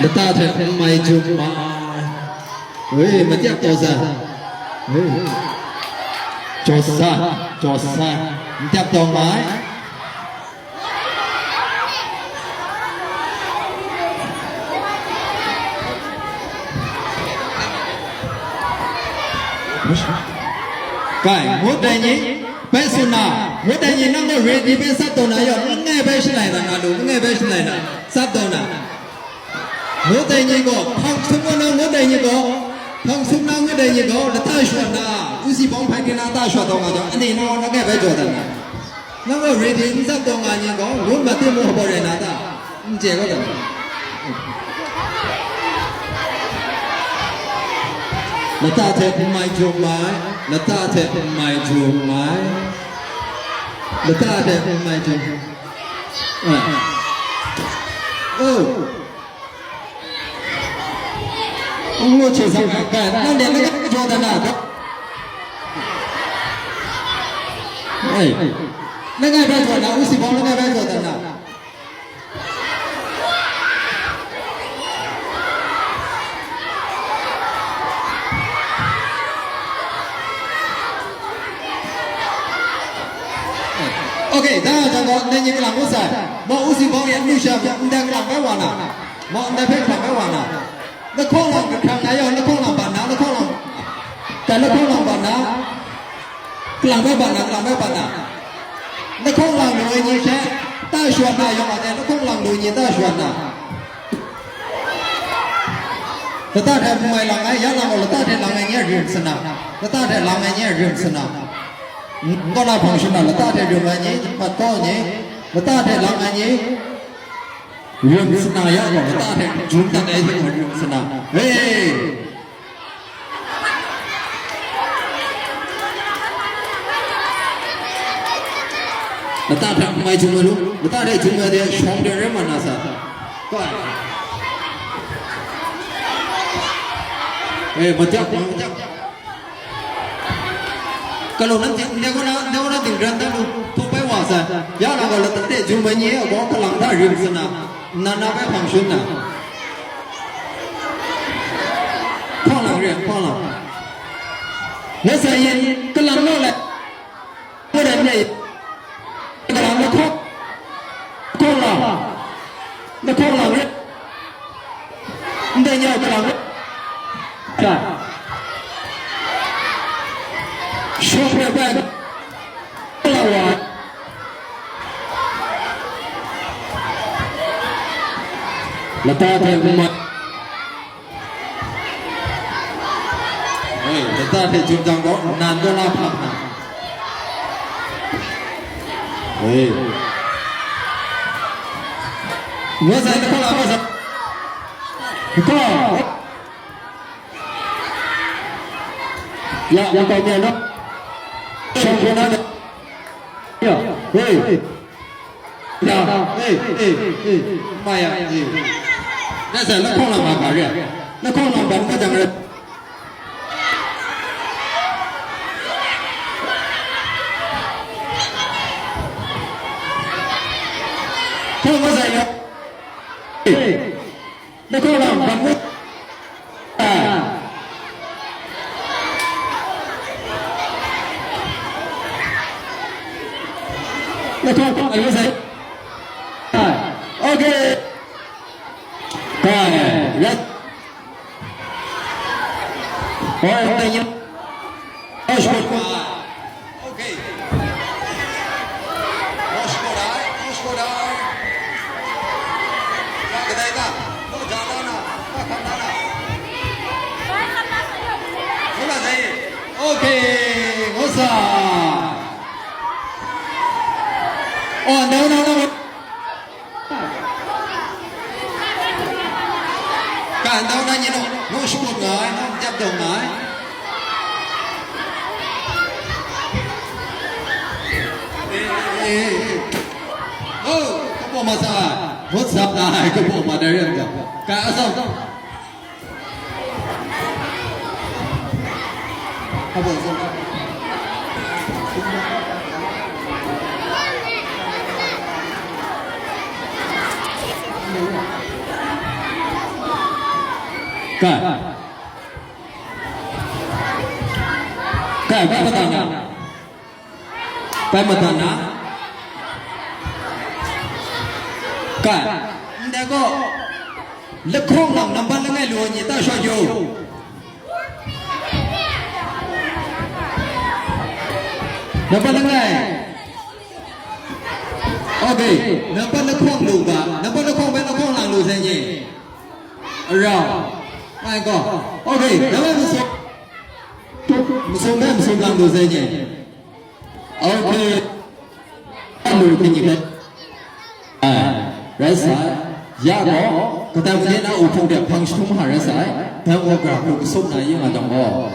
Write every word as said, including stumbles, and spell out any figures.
Lata hte n mai jum ma ai. Wi, matyap taw sa. Wi. Jaw sa, jaw sa. Matyap taw nga ai. Kai, ngut dai ni, bai tsun na, ngut dai ni nang gaw ready bai tsap taw na yaw, n ngai bai shalai na nga lu, n ngai bai shalai na, tsap taw na. Ngut dai ni gaw, hpang sum gaw na ngut dai ni gaw, hpang sum na ngut dai ni gaw, lata shawt na, usi bawng hpai kring na lata shawt taw nga jaw, ani na gaw n ngai bai jaw dan na. Nang gaw ready n tsap taw nga ni gaw, ngut ma timung hpaw rai na ta? N chye kau ta? Lata hte n mai jum mai, lata hte n mai jum mai, lata hte n mai jum. Ah. Oh. Ngu hte sa, kai, nang de langai bai jaw dan na? Ai, langai bai jaw na, usi bawng langai bai jaw dan na? Ok, da jang gaw, ndai ni kalang ngut sai. Maw usi bawng yan lu sha, ndai kalang bai wa na. Maw ndai hpe kalang bai wa na. Lahkawng lang kahkrang na yaw, lahkawng lang ban na, lahkawng lang, tai lahkawng lang ban na. Kalang bai ban na, kalang bai ban na. Lahkawng lang lu ai ni hte, ta shawt na yaw ma de, lahkawng lang lu ai ni ta shawt na. Lata hte n mai lang ai, ya lang gaw lata hte lang ai ni a rim sana. Lata hte lang ai ni a rim sana. N-, n-, kaw na hpang shim na, lata hte rim ai ni, hpat kau ai ni, lata hte lang ai ni, rim sana ya gaw, lata hte jum dat ai hte gaw rim sana. Hey! Lata hte n mai jum ai lu, lata hte jum ai de shawng de rai ma na sa. Kai. Eh, matyap, matyap. Galaw nanhte, ndai kaw na, ndai kaw na dingran dan lu, hpaw bai wa sai. Ya na gaw lata hte jum ai ni e gaw kalang hta rim sana, nnan na bai hpang shun na. Hpawng lang re, hpawng lang. Ngai sa yin, kalang naw lai. Ngai rai ngai. Kalang na hkawng. Hkawng lang. Na hkawng lang re. Ndai nyau kalang re. Sa. Shawng re bai. Kalang wa. Lata hte n mai. Hei, lata hte jum jang gaw, nnan gaw na hpang na. Hei. Ngu sai, lahkawng lang, ngu sai. Hkawng. Ya, lahkawng mi a naw. Shawng hkawng na de. Ya, hei. Ya, eh, eh, eh, mai ya, eh. Ngai sa lahkawng lang ma ga re. Lahkawng lang ban ka jang re. Hkawng ma sa ya. Eh. Lahkawng lang, bang ngut. Ah. Lahkawng lang, ayo sai. Ah. Okay. Kai, rat. Oh, thank you. Oh, sure. Okay. Mosh ko dai, mosh ko dai. Ya, kadai ka. Ko ja da na, ka kan da na. Ko na dai. Okay, ngosa. Oh, no, no, no. Ka ndau na nyin naw, naw shakut nga ai, naw n-, jap dawng nga ai. Eh, eh, eh, eh. Oh, kabaw ma sa ai, ngut sap na ai, kabaw ma dai rai nga. Ka atsam. Kabaw atsam. Kai. Kai, bai madan na. Bai madan na. Kai. Ndai gaw, lahkawng lang nambat langai lu ai ni ta shaw yu. Nambat langai. Okay, nambat lahkawng lu ga, nambat lahkawng bai lahkawng lang lu sai ni. Arau. Mai gaw. Okay, nambat masum. Masum bai masum lang lu sai ni. Okay. Lu hpyi ni hpe. Ai, rai sa ai. Ya gaw, kadai made na uhpung de hpang jahtum hta rai sa ai. Dai gaw gara hku kasup na yin nga jang gaw.